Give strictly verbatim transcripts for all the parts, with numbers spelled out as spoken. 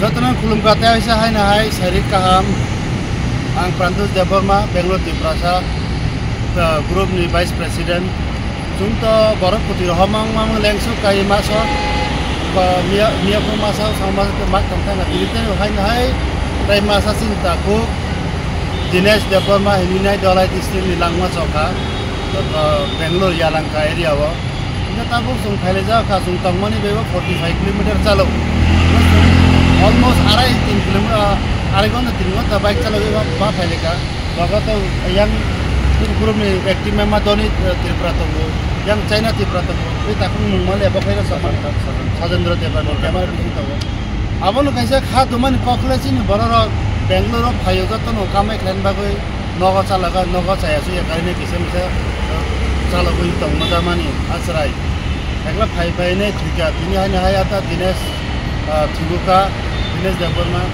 Jotono khulumkha tei waisa haino hai sairik kaham. Ang Prantosh Debbarma, Bangalore Tiprasa, uh, group ni vice president. Chwng to borok kwtwi rohorma wngma wng lengsuk kai maso. Ba miya, miya phung masa, sang masa tei mak tong thangna tiri tei haino hai tei masa chini takhuk Dinesh Debbarma hinwi nai Dhalai district ni langma chokha, uh, Bangalore Yelahanka area o. Hingke tabuk chwng phailai jak kha, chwng tongmani bai bo forty five kilometer chalo. Almost arai tin kilometer, arai ghonta tin ghonta bike chalogwi ba, ba phailai kha. Baga to yang Tripura ni active member Doni, eh, Tripura tongo, yang China Tripura tongo. Tei takung mung male bo khaina Sajendra Debbarma camera bisingo tongo. Abono kaisa kha dumani kokle chini bororok Bangalore o phaio jotono kamai khlaini bagwi. Nogo chalaga, nogo chaya suya kainwi kisa misa, eh, chalogwi tongma jamani achrai. Ekla phai phai ne thwikha, tini haino hai ata Dinesh, ah, thwikha, Dinesh Debbarma.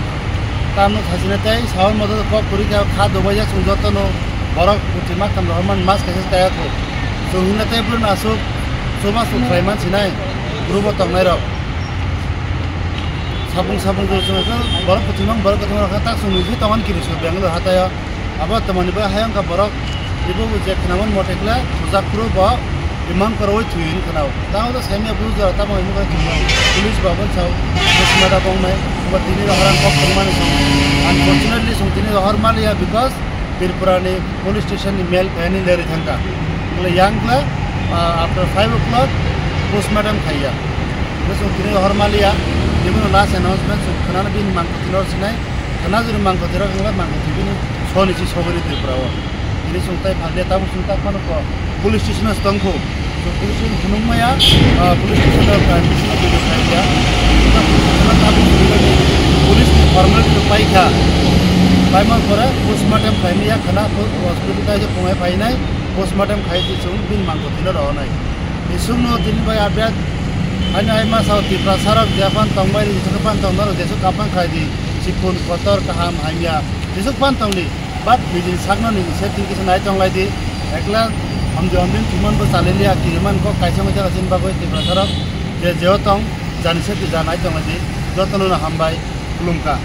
Tamno thachina tei sawan modo kok kwrwi kha, kha dubaijak chwng jotono borok kwtwi maktham rohormani mas kaisa kaya kho. Chwng hwnna tei bwrwino aswk chubachu khlai man sinai, group o tongnairok. Sabung sabung jora chwng kha, borok kwtwi mang, borok kwtwi mang rok kha, tak chwng nugwi tongo kiri su Bangalore hataio. Abo tamoni bai hayung kha borok, ibo bo je khnaman mote khle, thujak phuru bo imang koroi thwi hin khnao. Tamo to saimya buru jora tamo imang koroi thwi hin. Police bo abon sao, postmortem wngnai, bo tini rohorang kok thangmani song. Unfortunately, song tini rohor maliya because Tripura ni police station ni mail phani leri thangka. Khle yang khle, ah, after five o'clock postmortem khaiya. Khle song tini rohor maliya, ibo last announcement song khnana bini mangkho tini rohor sinai. Khana juri mangkho twi rok wngkha, mangkho twi bini soni si sogwi Tripura o. Tini chwng tai phan le tabuk chwng tak phano ko police station o tong kho. So police station phunuk maya, ah, police station o crime station o video khai ya. Tabuk police ni formality pai kha. Pai ma pore postmortem khai ya khana hospital tai je phungai pai nai postmortem khai se chwng bini mangkho twi no rohor nai. Isukno tini bai update. Haino hai ma sao Tiprasa rok je phan tong bai ri, jesuk phan tong naro, jesuk kaphang khai di. Sikun kotor kaham hamya. Jesuk phan tong di. But niji sakno niji setting kisa nai tong lai di. Ekla hamju hamjin thuman bo chali liya, kiriman kok kaisa wngwi jaga sin bagwi Tiprasa rok je jeo tong, jani setting ja nai tong lai di. Jotono no hambai, khulumkha.